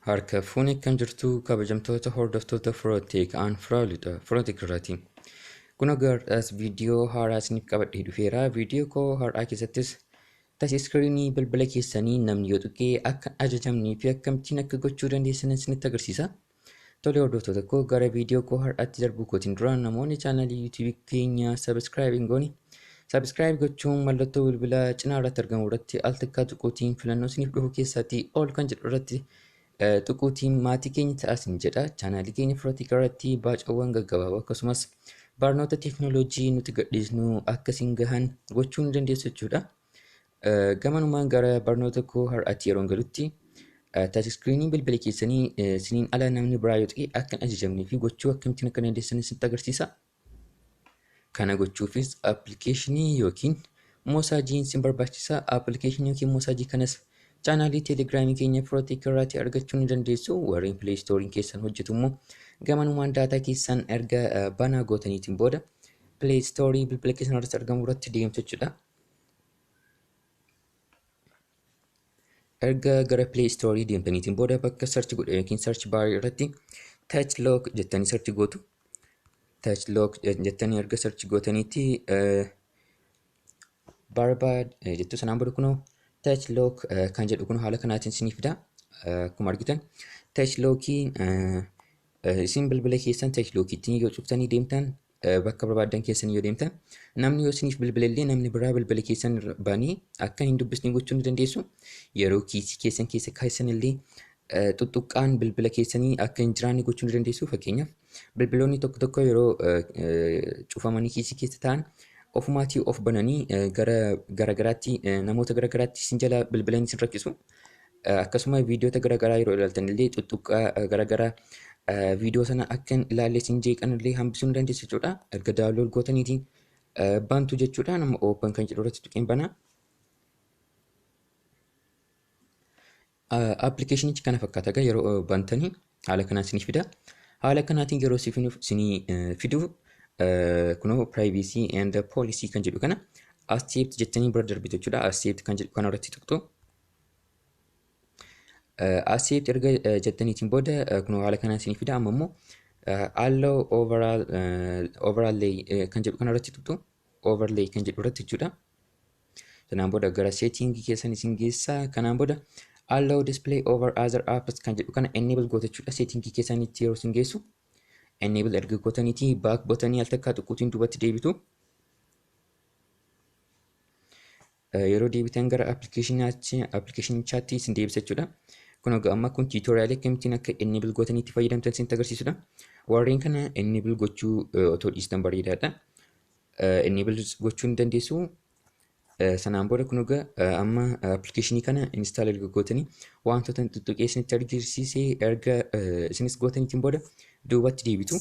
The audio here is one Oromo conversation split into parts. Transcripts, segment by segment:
Harka fuuni akkam jirtu kabajamtoota hordoftoota Firootech aan Firaa'olidha. Firootech irraati. Kun har'aas viidiyoo haaraa isiniif qabadhee dhufeera. Viidiyoo koo har'aa keessattis touch iskiriinii bilbila keessanii namni yoo tuqee akka ajajamnii fi akkamittiin akka gochuu dandeessan isinitti agarsiisa. Tole hordoftoota koo, gara viidiyoo koo har'aatti darbuu kootiin dura namoonni chaanalii YouTube keenya subscribe hin goone subscribe gochuun mallattoo bilbilaa cinaa irratti argamu irratti al takkaa tuquutiin filannoo isiniif dhufu keessatti all kan jedhu irratti tuquutiin maatii keenya ta'aa isin jedha. Chaanaalii keenya Firootech irratti baacawwan gaggabaaboo akkasumas barnoota teekinooloojii nuti gadhiisnu akka isin gahan gochuu ni dandeessu jechuudha. Gamanumaan gara barnoota koo har'aatti yeroon galutti, touch iskiriinii bilbila keessanii isiniin ala namni biraa yoo tuqe akka hin ajajamnee fi gochuu akkamittiin akka dandeessan isinitti agarsiisa. Kana gochuufis appilikeeshinii yookiin moosaajiin isin barbaachisa. Appilikeeshinii yookiin moosaajii kanas chaanaalii teelegiraamii keenya Firootech irraatti argachuu ni dandeessu. Warreen Play Store'n keessan hojjetu immoo gamanumaan daataa keessan erga banaa gootaniitiin booda Play Store bilbila keessan irratti argamu irratti deemtu jechuudha. Erga gara Play Store deemtaniitiin booda bakka search godhe yookiin search bar irratti touch lock jettanii search gootu. Touch lock jettanii erga search gootaniitti barbaad jettu. Sanaan booda kunoo touch lock kan jedhu kun haala kanaatiin isiniif fida. Akkuma argitan touch lockiin isin bilbila keessan touch lockiitiin yoo cuftanii deemtan, bakka barbaadan keessan yoo deemtan, namni yoo isiniif bilbila illee namni biraa bilbila keessan banee akka hin dubbisne gochuu ni dandeessu. Yeroo kiisii keessan keessa keessan illee tuttuqqaan bilbila keessanii akka hin jiraanne gochuu ni dandeessu. Fakkeenyaaf, bilbiloonni tokko tokko yeroo cufamanii kiisii keessa ta'an ofumaatii of bananii gara garagaraatti namoota garagaraatti isin jala bilbilanii isin rakkisu. Akkasuma viidiyoota garagaraa yeroo ilaaltan illee tuttuqqaa garagaraa viidiyoo sana akka hin ilaalle isin jeeqan illee hambisuu ni dandeessu jechuudha. Erga download gootaniitiin bantu jechuudha. Nama open kan jedhu irratti tuqeen banaa. Appilikeeshinichi kana fakkaata egaa, yeroo bantanii haala kanaan isiniif fida. Haala kanaatiin yeroo isinii fidu, kunoo privacy and policy kan jedhu kana accept jettanii bira darbitu jechuudha. Accept kan jedhu kana irratti tuqxu. Accept erga jettaniitiin booda kunoo haala kanaan isinii fida. Amma immoo allow overlay kan jedhu kana irratti tuqxu. Overlay kan jedhu irratti jechuudha. Sanaan booda gara setting keessan isin geessa. Kanaan booda allow display over other apps kan jedhu kana enable goota jechuudha. Setting keessanitti yeroo isin geessu enable erga gootaniitii back buttonii al takkaa tuquutiin duubatti deebitu. Yeroo deebitan gara appilikeeshinichaatti isin deebisa jechuudha. Kun egaa amma kun tutorialii akkamittiin akka enable gootanii itti fayyadamtan isinitti agarsiisudha. Warreen kana enable gochuu otoo dhiistan bareedaadha. Enable gochuu ni dandeessu. Sanaan booda kun egaa amma appilikeeshinii kana install erga gootanii, wantoota tuttuqee isinitti agarsiisee erga isinis gootaniitiin booda duubatti deebitu.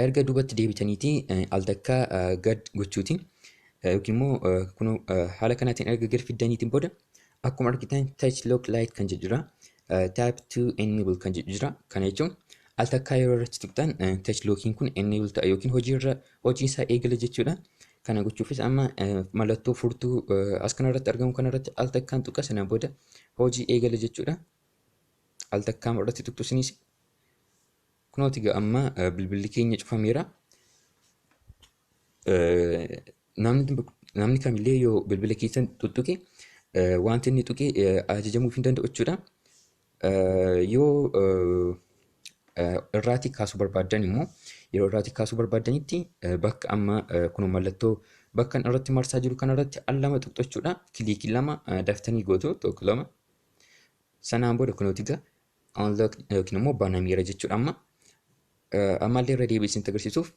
Erga duubatti deebitaniitii al takkaa gad gochuutiin yookiin immoo kun haala kanaatiin erga gad fiddaniitiin booda, akkuma argitan touch lock lite kan jedhu jira. Tap to enable kan jedhu jira. Kana jechuun al takkaa yeroo irratti tuqxan touch lockiin kun enable ta'a yookiin hojiirra hojii isaa eegala jechuudha. Kana gochuufis amma mallattoo furtuu as kanarratti argamu kanarratti al takkaan tuqa. Sanaan booda hojii eegala jechuudha. Al takkaan irratti tuqxu isinis. Kunooti egaa amma bilbilli keenya cufameera. Namni kamillee yoo bilbila keessan tuttuqe wanti inni tuqe ajajamuuf hin danda'u jechuudha. Yoo irraatii kaasuu barbaaddan immoo, yeroo irraatii kaasuu barbaaddanitti bakka amma kun mallattoo bakka irratti marsaa jiru kanarratti al lama tuqxu jechuudha. Kilikii lama daftanii gootu, tokko, lama. Sanaan booda kunooti egaa unlock yookiin immoo banameera jechuudha amma. Ammallee irra deebi'ee isinitti agarsiisuuf,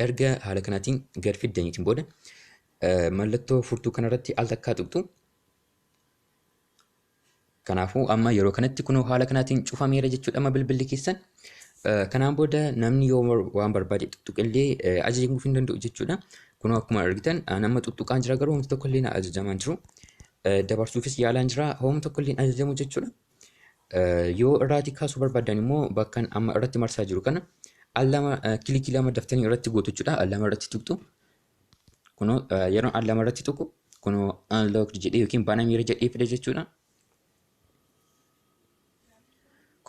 erga haala kanaatiin gad fiddaniitiin booda mallattoo furtuu kanarratti al takkaa tuqxu. Kanaafuu amma yeroo kanatti kunoo haala kanaatiin cufameera jechuudha amma bilbilli keessan. Kanaan booda namni yoo waan barbaade tuttuqillee ajajamuuf hin danda'u jechuudha. Kunoo akkuma argitan nama tuttuqaan jira, garuu homti tokko illee na ajajamaa hin jiru. Dabarsuufis yaalaan jira, homti tokko illee ajajamu jechuudha. Yoo irraatii kaasuu barbaadan immoo bakka amma irratti marsaa jiru kana al lama kilikii lama daftanii irratti gootu jechuudha. Al lama irratti tuqxu. Kunoo yeroo al lama irratti tuqu kunoo unlocked jedhee yookiin banameera jedhee fida jechuudha.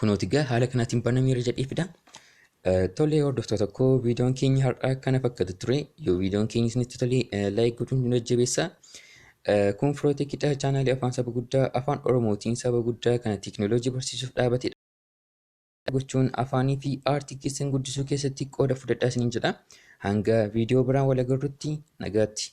Kunooti egaa haala kanaatiin banameera jedhee fida. Tolee, hordoftoota koo, viidiyoon keenya har'aa kana fakkaatu ture. Yoo viidiyoon keenya isinitti tole, like gochuun nu jajjabeessaa. Kun Firootekidha, chaanaalii afaan saba guddaa afaan Oromootiin saba guddaa kana teekinooloojii barsiisuuf dhaabatedha. Gochuun afaanii fi aartii keessan guddisuu keessatti qooda fudhadhaa isiniin jedha. Hanga viidiyoo biraan wal agarrutti nagaatti.